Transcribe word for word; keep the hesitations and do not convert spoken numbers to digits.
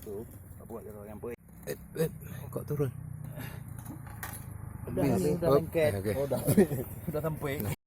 Tu, buat jalan yang baik. Eh, eh, kok turun? Udah, udah lengket. Oh, okey. Udah, udah sampai.